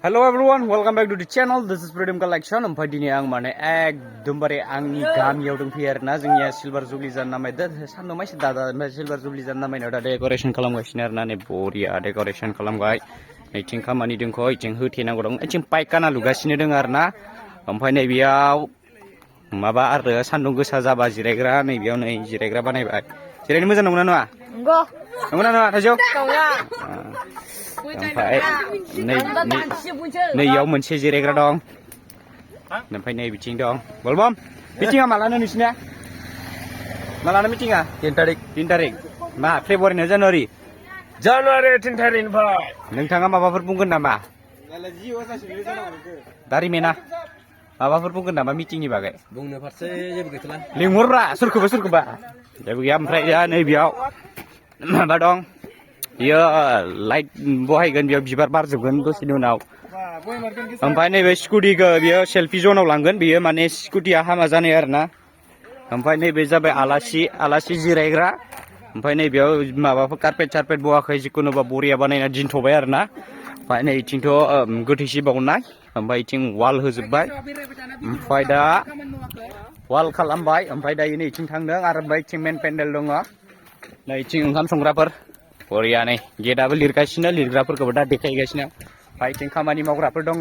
Hello everyone, welcome back to the channel. This is Freedom Collection. Ompay dini ang mane एकदमबारे आंनि गामियाव दंफैयो आरोना जोंनिया सिलभार जुबलि जान नामायदो सानदुंमा एसे दादा सिलभार जुबलि जान नामायनायाव दा डेक'रेसन खालामगासिनो आरोना नै बरिया डेक'रेसन खालामबाय नैथिं खामानि दंख' इथिं होथेनांगौ दं इथिं पायखाना लुगासिनो दङ आरोना ओमफ्राय नै बेयाव माबा आरो सानदुं गोसा जाबा जिरायग्रा नै बेयाव नै जिरायग्रा बानायबाय जिरायनो मोजां नंगौना नङा नंगौना नङा थाइजौ ओमफ्राय नैयाव मोनसे जिरायग्रा दं ओमफ्राय नै बिथिं दं बलबम मिटिंआ मालानो नोंसिना मालानो मिटिंआ 3 तारिख मा फेब्रुवारि ना जानुवारि 3 तारिखनिफ्राय नोंथाङा माबाफोर बुंगोन नामा दारिमेना माबाफोर बुंगोन नामा मिटिंनि बागै बुंनो फारसे जेबो गैथ'ला लिंहरब्रा सोरखौबा जेबो गैया ओमफ्राय दा नै बेयाव माबा दं बियो लाइट बहायगोन बेयाव बिबार बारजोबगोन दसेनि उनाव ओमफ्राय नैबे स्कुटिखौ बियो सेल्फि जनाव लांगोन बियो माने स्कुटिया हामा जानाय आरोना ओमफ्राय नैबे जाबाय आलासि जिरायग्रा ओमफ्राय नैबेयाव माबाफोर कारपेट बहाखै जिखुनु बरिया बानायना दिनथ'बाय आरोना ओमफ्राय नै इथिंथ' गोथैसि बावनाय ओमफ्राय इथिं वाल होजोबबाय ओमफ्राय दा वाल खालामबाय ओमफ्राय दायो नै इथिं थांदों आरो ओमफ्राय इथिं मेन पेन्डेल दङ नै इथिं ओंखाम संग्राफोर बरिया नै गेटआबो लिरगासिनो लिरग्राफोरखौबो दा देखायगासिनो ओमफ्राय इथिं खामानि मावग्राफोर दङ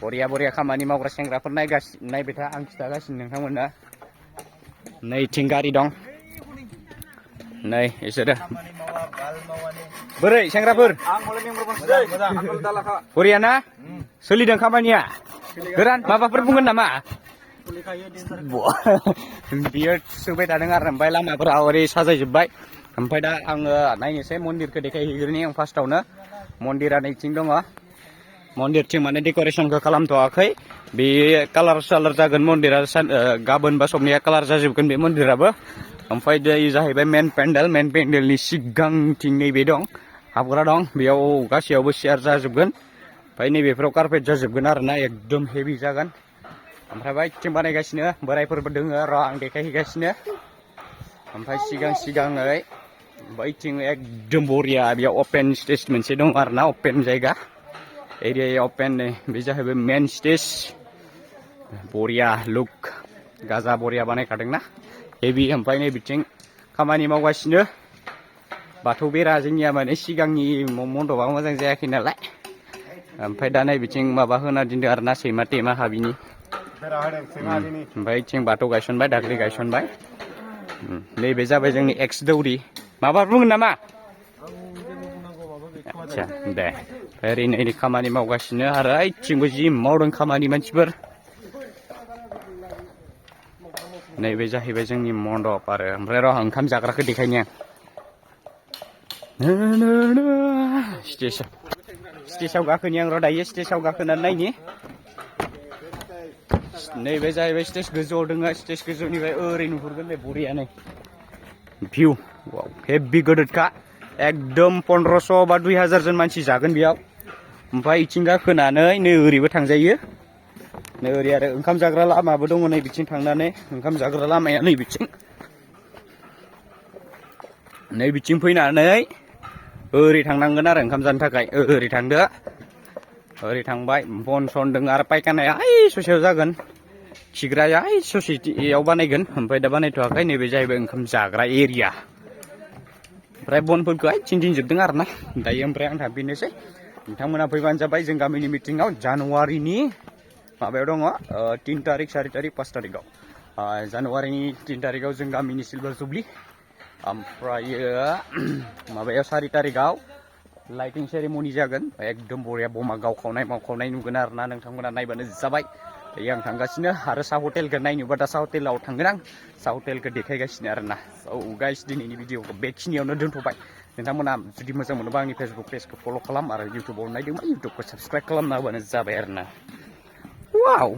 बरिया खामानि मावग्रा सेंग्राफोर नायबाय था आं खिथागासिनो नोंथांमोननो नै इथिं गारि दं नै इसोरो बोरै सेंग्राफोर बरिया ना सोलिदों खामानिया गोरान माबाफोर बुंगोन नामा बियो सोबाय थादों आरो ओमफ्राय लामाफोरा ओरै साजायजोब्बाय ओमफ्राय दा आङो नायनोसै मन्दिरखौ देखायहैग्रोनि आं फार्स्टआवनो मन्दिरा नैथिं दङ मन्दिरथिं माने डेक'रेसनखौ खालामथ'वाखै बे कालार जागोन मन्दिरा गाबोन बा सबनिया कालार जाजोबगोन बे मन्दिराबो ओमफ्राय दै जाहैबाय मेन पेन्डेलनि सिगांथिं नैबे दं हाबग्रा दं बेयाव गासैयावबो सियार जाजोबगोन ओमफ्राय नैबेफोराव कारपेट जाजोबगोन आरोना एकदम हेभि जागोन ओमफ्राय बाइकथिं बानायगासिनो बोरायफोरबो दङ र' आं देखायहैगासिनो ओमफ्राय सिगाङै बैथिं एकदम बरिया बेयाव अपेन स्टेज मोनसे दं आरोना अपेन जायगा एरिया अपेन बे जाहैबाय मेन स्टेज बरिया लुक गाजा बरिया बानायखादोंना हेभि ओमफ्राय नै बिथिं खामानि मावगासिनो बाथौ बेरा जोंनिया माने सिगांनि मन्दपआ मोजां जायाखै नालाय ओमफ्राय दा नै बिथिं माबा होना दोनदों आरोना सैमा टेमा हाबिनि ओमफ्राय इथिं बाथौ गायसनबाय दाख्लै गायसनबाय नैबे जाबाय जोंनि एक्स दौरि माबा बुंगोन नामा आदसा दे ओरैनो खामानि मावगासिनो आरो ओइथिंबो जि मावदों खामानि मानसिफोर नैबे जाहैबाय जोंनि मन्दप आरो ओमफ्राय र' ओंखाम जाग्राखौ देखायनि आं स्टेजाव गाखोनि आं र' दायो स्टेजाव गाखोनानै नायनि नैबे जाहैबाय स्टेज गोजौआव दङ स्टेज गोजौनिफ्राय ओरै नुहुरगोन बे बरिया नै भिउ हेभि गोदोरखा एकदम 1500 बा 2000 जन मानसि जागोन बेयाव ओमफ्राय इथिं गाखोनानै नै ओरैबो थांजायो नै ओरै आरो ओंखाम जाग्रा लामाबो दङ नै बिथिं थांनानै ओंखाम जाग्रा लामाया नै बिथिं फैनानै ओरै थांनांगोन आरो ओंखाम जानो थाखाय ओरै थांदो ओरै थांबाय बन सन दङ आरो पायखानाया ओइ ससेयाव जागोन खिग्राया ओइ ससेयाव बानायगोन ओमफ्राय दा बानायथ'वाखै नैबे जाहैबाय ओंखाम जाग्रा एरिया ओमफ्राय बनफोरखौ ओइथिं दिनजोबदों आरोना दायो ओमफ्राय आं थांफिननोसै नोंथांमोना फैबानो जाबाय जों गामिनि मिटिङाव जानुवारिनि माबायाव दङ 3 तारिख 4 तारिख 5 तारिखआव जानुवारिनि 3 तारिखआव जों गामिनि सिलभार जुबलि ओमफ्राय माबायाव 4 तारिखआव लाइटिं सेरेमनि जागोन एकदम बरिया बमा गावखावनाय नुगोन आरोना नोंथांमोना नायबानो जाबाय दायो आं थांगासिनो आरो सा हटेलखौ नायनोबा दा सा हटेलाव थांगोन आं सा हटेलखौ देखायगासिनो आरोना औ गाइस दिनैनि भिडिअखौ बेखिनियावनो दोनथ'बाय नोंथांमोना जुदि मोजां मोनोबा आंनि फेसबुक पेजखौ फल' खालाम आरो इउटुबाव नायदोंबा इउटुबखौ साबस्क्राइब खालामना होबानो जाबाय आरोना वाव